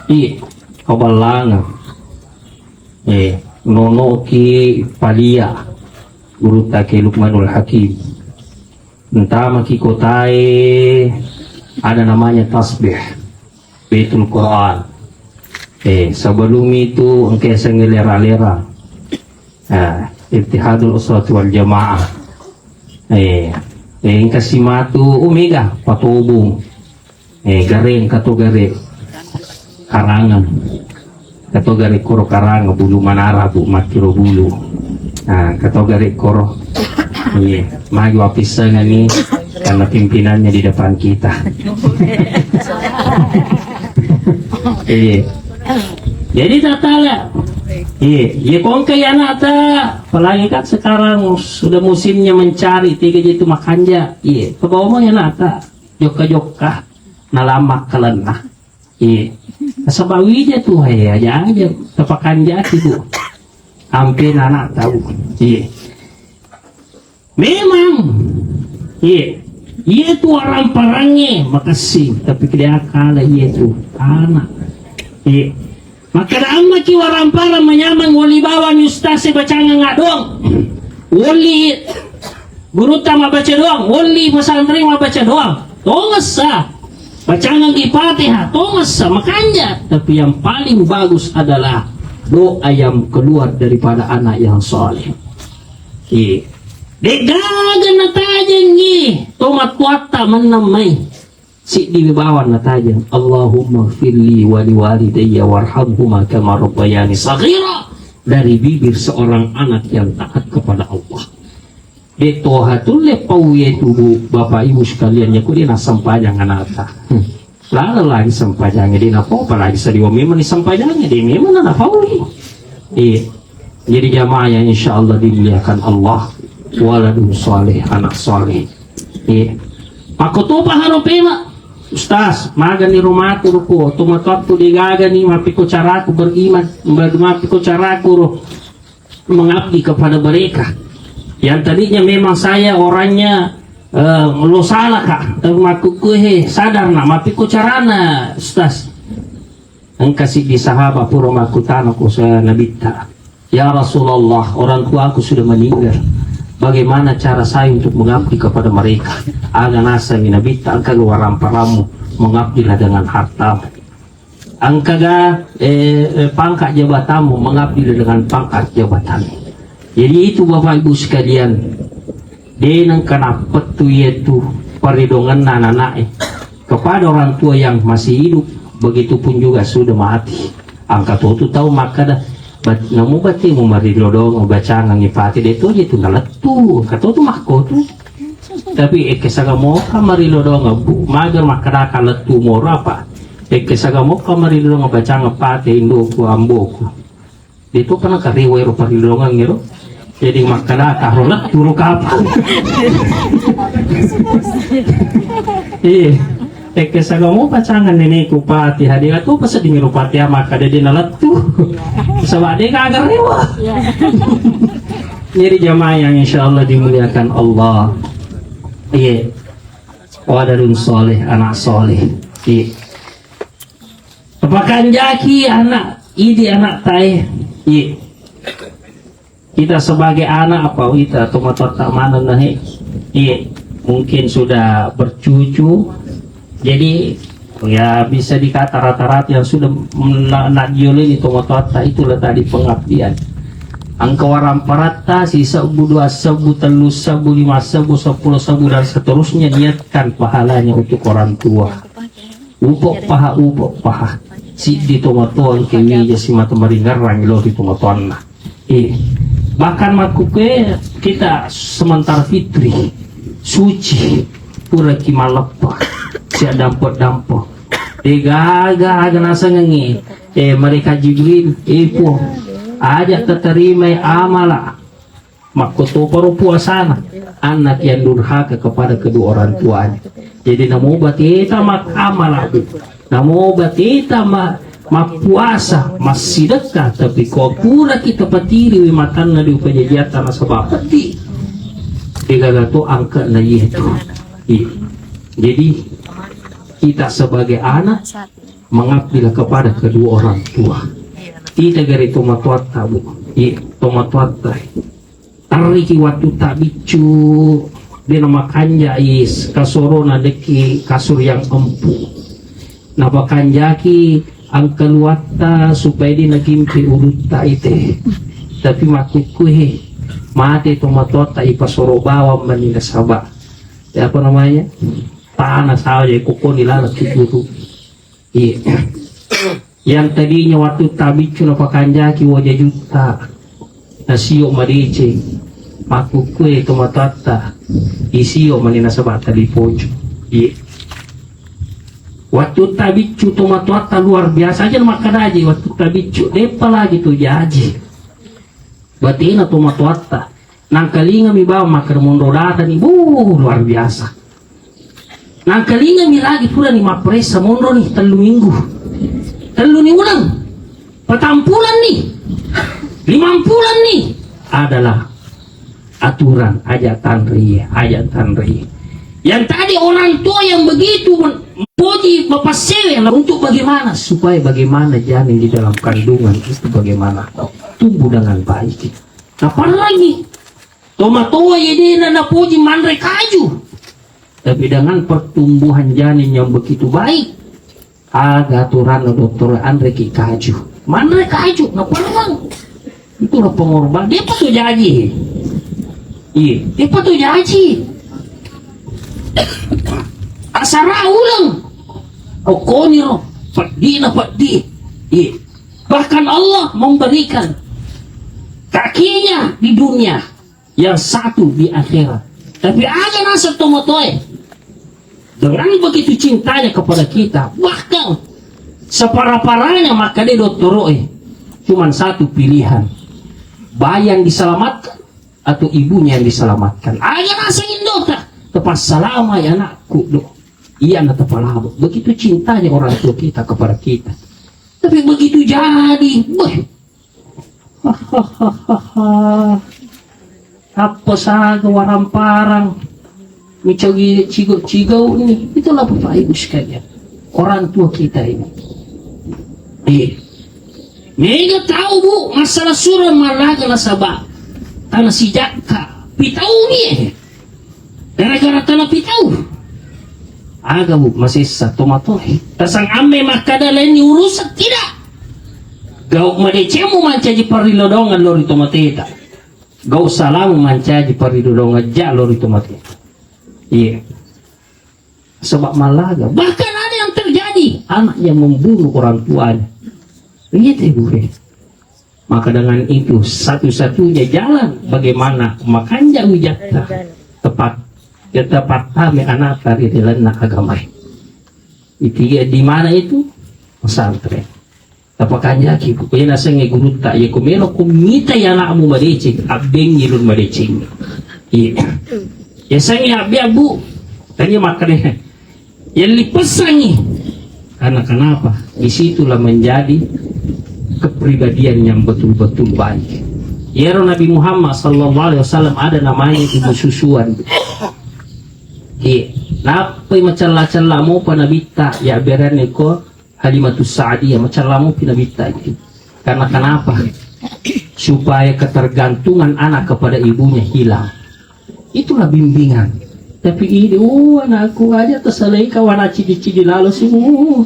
Iya, Kaballangan. Iya, Nonoki Palia, guru Take Lukmanul Hakim. Entamaki kotae ada namanya tasbih. Baitul Quran. Eh, sebelum itu engka yasengnge lera-lera. Ah, Ittihadul Uswati wal Jamaah. Eh, eh, engka simatu, oh, mega, Patobung. Eh, gare, engka to gare. Karangan. Engka to gare koro Karangan, Bulu Manara, Bu, Mattiro Bulu. Ah, engka to gare koro. Iya, magi wapissengengi karena pimpinannya di depan kita. Iya. Jadi tatala. Iya, iya, ko engka ya anakta, apalagi kan sekarang sudah musimnya mencari tiga itu makanja. Iya, kebawa mau ya anakta. Jokka-jokka. Nalama kalenna. Iya. Nasaba wija tu, eh, aja-aja. Tapakanjaki tu. Ampe anak tahu. Iya. Memang. Iya. Iya tu waramparangnge makessing, tapi kede akala iya tu anak. Iya. Makkeda ammaki waramparang manyameng woli bawang ustaz e bacangeng adong. Woli Gurutta mabbaca doang, wolli pesantren mabbaca doang. Tongessa. Bacangengngi Fatihah, tongessa, makanja. Tapi yang paling bagus adalah doa yang keluar daripada anak yang soleh. Iya. De'gaga natajengngi tomattuatta mennang mai. Siddi bawang natajeng, "Allahumma firli wa liwalidayya warhamhuma kama rabbayani saghira," dari bibir seorang anak yang taat kepada Allah. De' toha tulle pau yetu, Bu, Bapak Ibu sekalian, ya, ku de' nassempajang anakta. Hmm. Lala lagi sempajang, de' napau, apalagi saliwa memang ni sempajang, de' memang na napau. Iya. Jadi jamaah yang insya Allah dimuliakan Allah, waladun saleh, anak saleh. Iya. Makkotopa haro pema, Ustaz, magani rumaku ruko, tomatoattu degagani, mappiko caraku beriman, ma-, mappiko caraku ro mengabdi kepada mereka. Yang tadinya memang saya orangnya, eh, lo salah, Kak, tapi makkukue, he, sadar na, mappiko carana, Ustaz. Engka siddi sahabat pura makkutana ko sa-, Nabitta, "Ya Rasulullah, orang tuaku sudah meninggal. Bagaimana cara saya untuk mengabdi kepada mereka?" Aga nasengngi Nabitta, "Engka ga waramparammu, mengabdilah dengan hartamu. Engka ga, eh, eh, pangkat jabatanmu, mengabdilah dengan pangkat jabatanmu." Jadi itu, Bapak Ibu sekalian, de' nengka nappettu iyatu paridongenna anana'e kepada orang tua yang masih hidup, begitupun juga sudah mati. Engka totu tau makkeda, "Bat-, namu batimu marilodong bacangengngi Fatihah, de' toje tu nalettu." Engka totu makkotu. Tapi ekke sagamoka marilodong, Bu, mager makkedaka lettu moro apa? Ekke sagamoka marilodong bacangeng Fatihah indoku, amboku. Itu kan karewa ero parilongeng ero. Jadi makkeda karo lettu ro kapang. Iya. Ekke sagamo pacangan neneku Fatihah, de' tu pasedding ro Fatihah makkeda de' nalettu. Saba' de' gaga rewa. Jadi jamaah yang insya Allah dimuliakan Allah. Iya. Waladun soleh, anak soleh. Iya. Pakanjaki anak, idi anak tae. Iya. Kita sebagai anak apa kita tomatoatta maneng nahe. Iya. Mungkin sudah bercucu. Jadi ya bisa dikata rata-rata yang sudah na, na dioleni tomatoatta itulah tadi pengabdian. Engka waramparatta sisebbu, dua sebbu, tellu sebbu, lima sebbu, sepuluh sebbu dan seterusnya, niatkan pahalanya untuk orang tua. Upo' paha, upo' paha. Siddi tomatoa engke wija simata maringerrang lo ri tomatoanna. Eh, bahkan makkukue kita sementara fitri, suci, puraki malleppa, sia dampo-dampo. De' gaga aga nasengengngi. Eh, malaikat Jibril, eh, Puang, aja' tatarimai amala. Makkotoparo puasana, anak yang durhaka kepada kedua orang tuanya. Jadi namo bateta makkamala, Bu. Namo bateta ma-, mappuasa, massidekka, tapi ko pura kita patiriwi matanna di upajajiatta nasaba peddi. Degaga to angka'na iyetu. Iya. Jadi kita sebagai anak mengabdilah kepada kedua orang tua. Kita gare tomatoatta, Bu. Iya, tomatoatta. Tarriki wattutta biccu, de' namakanjai s-, kasorona dekki kasur yang empuk. Napakanjaki angkaluatta supaya de' nagimpi ulutta ite. Tapi makkukkuhe, mate tomatoatta ipasoro bawang mani nasaba. Ya, apa namanya? Tanah sawah jadi kokoni laleng ki guru. Iya. Yang tadinya wattutta biccu napakanjaki waja jutta, nasio madeceng, makkukkue tomatoatta, isio mani nasaba tali poco. Iya. Wattutta biccu tomatoatta luar biasa aja makkadaji wattutta biccu, deppa lagi tu jaji. Batena tomatoatta. Nangkalingami bawang makkeda monro datani, buh, luar biasa. Nangkalingami lagi purani mappressa monroni tellu minggu. Telluni uleng. Patampulanni. Limampulanni. Adalah aturan aja' tanri, aja' tanri. Yang tadi orang tua yang begitu men-, poji mapassewe untuk bagaimana? Supaya bagaimana janin di dalam kandungan itu bagaimana tumbuh dengan baik. Naparellangngi. Tomatoa ye dena napoji manre kaju. Tapi dengan pertumbuhan janin yang begitu baik, aga aturanna dottoro, anreki kaju. Manre kaju, naparang. Itulah pengorban. Dia apa tuh jaji? Iya, dia apa tuh jaji? Asara ulang. Okoni ro, peddi na peddi. Iya. Bahkan Allah memberikan kakinya di dunia, yang satu di akhirat. Tapi aga naseng tomatoae, dengan begitu cintanya kepada kita, bahkan separah-parahnya makkeda dottoroe, cuman satu pilihan, bayi yang diselamatkan atau ibunya yang diselamatkan. Aga naseng indota, tepassalamai anakku do. Iya na tepalabo. Begitu cintanya orang tua kita kepada kita. Tapi begitu jadi, beh, tappa saga waramparang, micogi cigo-cigo ni. Itulah Bapak Ibu sekalian, orang tua kita ini. Iya. Mega tahu, Bu, masalah surang malaga nasaba tanah sijakka. Pitau mi, eh. Gara-gara tanah pitau. Aga, Bu, masessa tomatoe. Tasang amme makkada lainni urusan, tidak. Gau madecengmu mancaji parrilodongan lao ri tomateta. Gau salamu mancaji parrilodongan ja lao ri tomateta. Iya. Sebab malaga. Bahkan ada yang terjadi, anak yang membunuh orang tuanya. Iya teh, Bu, eh. Maka dengan itu, satu-satunya jalan bagaimana makanja wijatta tepat, ya, tepat tame anata ri lalenna agamae. Itu ya, di mana itu? Pesantren. Tapakanjaki, Bu. Iya nasengnge gurutta, iya ko melo ko mita ya anakmu madeceng, abbengi lur madeceng. Iya. Ya sengnge abbe, Bu. Tanya makkeda. Yalli pesangi. Karena kenapa? Disitulah menjadi kepribadian yang betul-betul baik. Yaro Nabi Muhammad sallallahu alaihi wasallam ada namanya Ibu Susuan. Iya. Nappai macella-cella mopa nabitta, ya berani ko Halimatus Sa'diyah, macella mopi nabitta itu. Karena kenapa? Supaya ketergantungan anak kepada ibunya hilang. Itulah bimbingan. Tapi ini, oh, anakku aja tersalai kawan cidi-cidi lalu sih. Uh.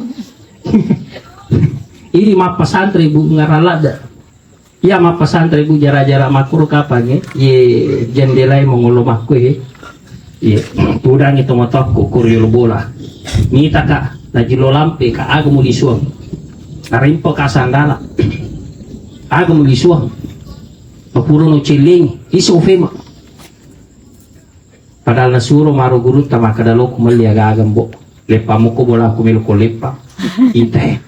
Ini mappasantri, Bu, ngaralada. Iya, mappasantri, Bu, jara-jara makkuro kapang, eh? Ye jendela mongolo makku, eh? Iya, tudangi tomatoakku, kuri lo bola. Nita ka, najilo lampe ka, aga mulisuang. Narimpo ka sandala. Aga mulisuang. Papuro no celling, iso fema. Padahal nasuro maro gurutta makkeda, "Lo ku melli aga-aga, Mbok. Leppa muko bola, ku melo ko leppa." Ita, eh.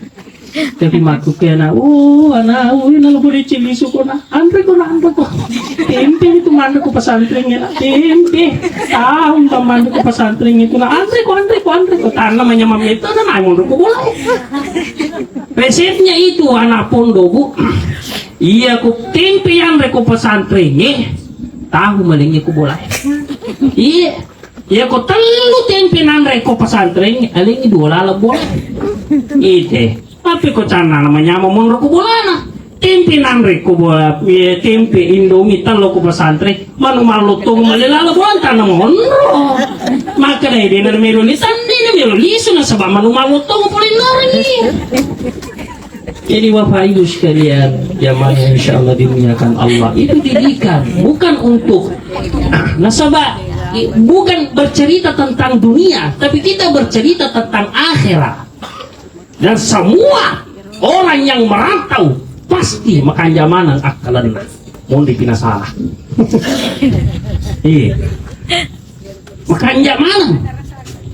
Tapi makku kena, "Oh, ana, oh, na lo boleh cili suko na. Anre ko na, anre ko. Tempe itu manre ko pesantren ya, na. Tempe. Tahun tak manre ko pesantren itu na. Anre ko, anre ko, anre ko." Tanah manyamam itu na, na, mundur ko bola. Resepnya itu anak pondok, Bu. Iya, ku tempe yang reko pesantren, eh. Tahu malingi ku bola. Iya. Iya, ko tellu tempe nanre ko pesantren, alingi dua lala bola. Ite. Tapi ko canna manyama monro ku bolana. Tempe nanre ko bola, iya, tempe Indomie tello ko pesantren. Manu mallottong male lala bola tanna monro. Maka dai dena melo ni tande ni melo lisu nasaba manu mallottong pole norengi. Jadi Bapak Ibu sekalian, jamaah yang insya Allah dimuliakan Allah, itu didikan bukan untuk nasaba, bukan bercerita tentang dunia, tapi kita bercerita tentang akhirat. Dan semua orang yang merantau pasti makanja maneng akkalenna. Mondi pinasalah. Iya. Makanja maneng.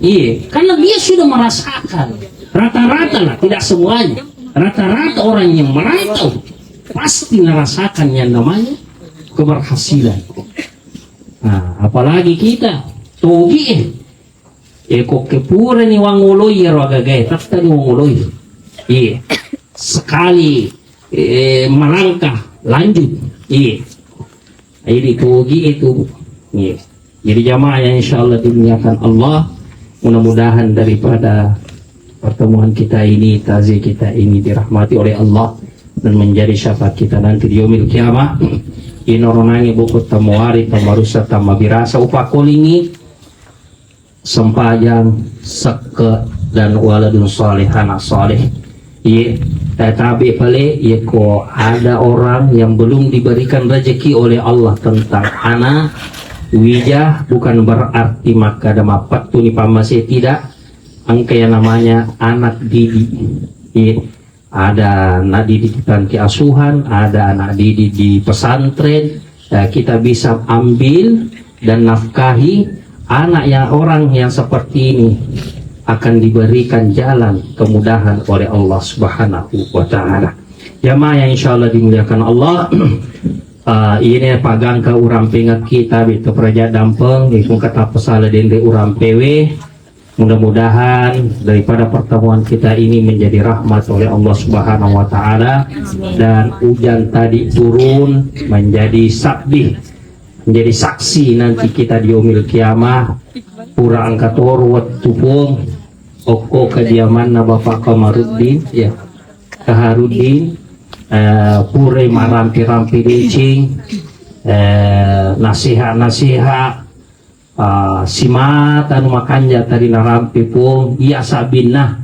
Iya, karena dia sudah merasakan. Rata-rata lah, tidak semuanya. Rata-rata orang yang merantau pasti merasakan yang namanya keberhasilan. Nah, apalagi kita, togi, eh. Eh, kokke purani wangoloi iyaro agagae, tattani wangoloi. Iya. Sekali, eh, melangkah, lanjut. Iya. Jadi togi itu. Iya. Jadi jamaah yang insya Allah dimuliakan Allah, mudah-mudahan daripada pertemuan kita ini, takziah kita ini dirahmati oleh Allah dan menjadi syafaat kita nanti di yaumil qiyamah. Inoronangi buku tamuari, tamarusa, tamabirasa, upakolingi sempajang, sekke, dan waladun saleh, anak saleh. Iye, tetapi pale, iye ko ada orang yang belum diberikan rezeki oleh Allah tentang anak, wija bukan berarti maka ada mapattuni pamase, tidak. Engka yang namanya anak didik. Iye, ada anak didik di panti asuhan, ada anak didik di pesantren. Eh, kita bisa ambil dan nafkahi anak yang, orang yang seperti ini akan diberikan jalan kemudahan oleh Allah Subhanahu wa Ta'ala. Jamaah yang insya Allah dimuliakan Allah, eh, ini pagangka urang pengek kita, itu peraja dampeng, itu kata pesala dende urang pewe. Mudah-mudahan daripada pertemuan kita ini menjadi rahmat oleh Allah Subhanahu wa Ta'ala, dan hujan tadi turun menjadi sabih, menjadi saksi nanti kita di yaumil kiamah. Pura engka toro wettu, Puang, okko kediamanna Bapak Kamaruddin, ya, Kaharuddin, eh, pura marampi-rampi deceng, eh, nasihat-nasihat, ah, simata anu makanja tadi narampe, Puang, iya sabbinna,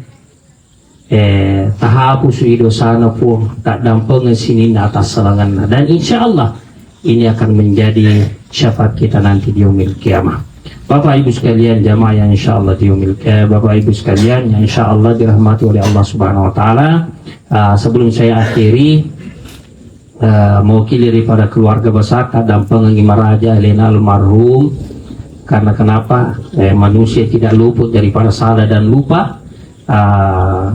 eh, tahapusui dosana, Puang, taddampengeng sininna atassalanganna. Dan insya Allah ini akan menjadi syafaat kita nanti di yaumil kiamah. Bapak Ibu sekalian, jamaah yang insya Allah di yaumil, eh, Bapak Ibu sekalian yang insya Allah dirahmati oleh Allah Subhanahu wa Ta'ala, ah, sebelum saya akhiri, eh, mewakili daripada keluarga besar, taddampengengi maraja alena almarhum. Karena kenapa? Eh, manusia tidak luput daripada salah dan lupa. Eh,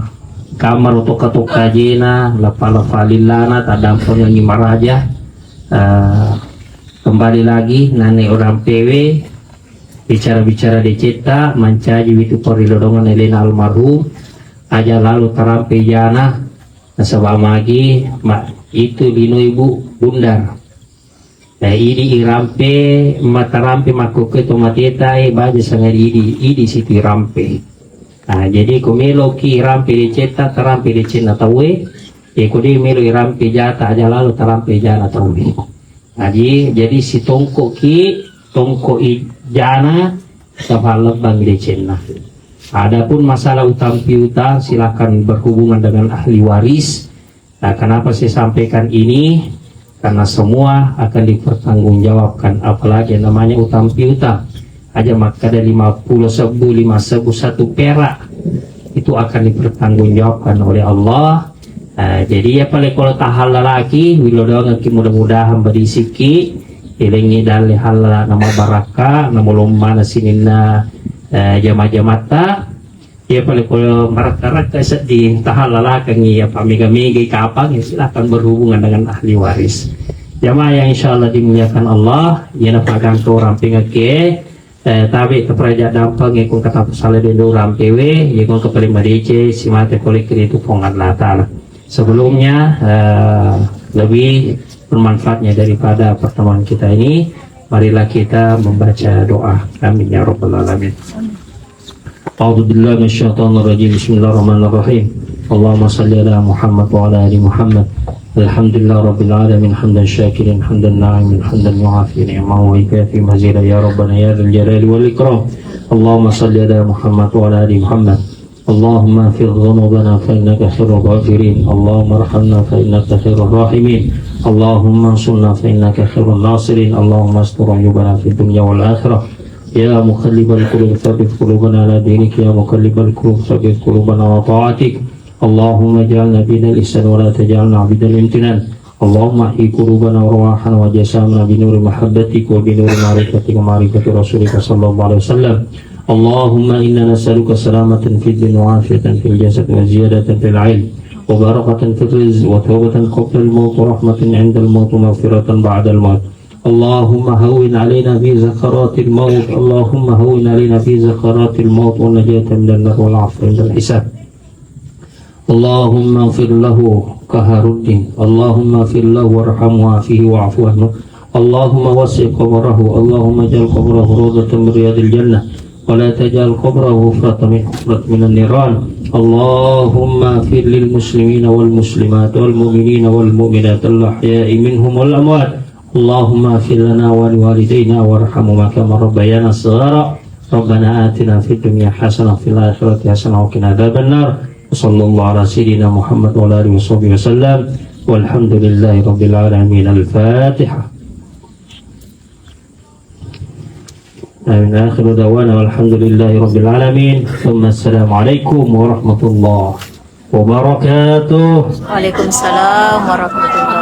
kamaro tokka-tokka ajena, lappa-lappa lillana, taddampengengi maraja. Eh, kembali lagi, nane orang pewe, bicara-bicara decetta, mancaji witu parilodongan alena almarhum, aja lalo tarampe jana, nasaba magi, ma, itu lino ibu bundar. Eh, idi irampe, matarampe makkokkoe to mateta, eh, baja sangadi idi, idi situ irampe. Nah, jadi ko meloki irampe decetta, tarampe decenna tauwe, eh, ko de melo irampe jata, aja lalo tarampe jana tauwe. Jadi, jadi sitongkoki, tongko i jana, tapallebbang decenna. Adapun masalah utang piutang, silakan berhubungan dengan ahli waris. Nah, kenapa saya sampaikan ini? Karena semua akan dipertanggungjawabkan, apalagi yang namanya utang piutang. Aja makkeda lima puluh sebbu, lima sebbu, satu perak, itu akan dipertanggungjawabkan oleh Allah. Eh, jadi ya pale kalau tahallalaki, wilodongaki, mudah-mudahan badisiki, ilengi dalle hallala nama barakka, nama lommana sininna, eh, jama-jamatta. Iya pale ko marakka-rakka seddi, tahallalakengngi, apa mega-mega kapang, ya silakan berhubungan dengan ahli waris. Jamaah yang insya Allah dimuliakan Allah, iyana paganto rampingake, eh, tabe keperaja dampeng, ya kung kata pesala dendo rampewe, ya kung kepala madece, simate kolek itu pong Allah Ta'ala. Sebelumnya, eh, lebih bermanfaatnya daripada pertemuan kita ini, marilah kita membaca doa. Amin ya rabbal alamin. أعوذ بالله من الشيطان الرجيم. بسم الله الرحمن الرحيم. اللهم صل على محمد وعلى آل محمد. الحمد لله رب العالمين. حمدا شاكرا، حمدا ناعما، حمدا يوافي نعمه ويكافئ مزيده. يا ربنا يا ذا الجلال والإكرام. اللهم صل على محمد وعلى آل محمد. اللهم اغفر ذنوبنا فإنك خير الغافرين. اللهم ارحمنا فإنك خير الراحمين. اللهم انصرنا فإنك خير الناصرين. اللهم استر عيوبنا في الدنيا والآخرة. يا مقلب القلوب ثبت قلوبنا على دينك. يا مقلب القلوب ثبت قلوبنا على طاعتك. اللهم اجعلنا عبيد الإحسان ولا تجعلنا عبيد الامتنان. اللهم احي قلوبنا وأرواحنا وأجسامنا بنور محبتك وبنور معرفتك ومعرفة رسولك صلى الله عليه وسلم. اللهم إنا نسألك سلامة في الدين وعافية في الجسد وزيادة في العلم وبركة في الرزق وتوبة قبل الموت ورحمة عند الموت ومغفرة بعد الموت. اللهم هون علينا في سكرات الموت. اللهم هون علينا في سكرات الموت والنجاة من النار والعفو عند الحساب. اللهم اغفر له كهر الدين. اللهم اغفر له وارحمه وعافه واعف عنه. اللهم وسع قبره. اللهم اجعل قبره روضة من رياض الجنة ولا تجعل قبره حفرة من حفرة من النيران. اللهم اغفر للمسلمين والمسلمات والمؤمنين والمؤمنات الأحياء منهم والأموات. اللهم اغفر لنا ولوالدينا وارحمهما كما ربيانا صغارا. ربنا آتنا في الدنيا حسنة وفي الآخرة حسنة وقنا عذاب النار. وصلى الله على سيدنا محمد وعلى آله وصحبه وسلم. والحمد لله رب العالمين. الفاتحة. آمين. آخر دعوانا والحمد لله رب العالمين. ثم السلام عليكم ورحمة الله وبركاته. Waalaikumsalam warahmatullahi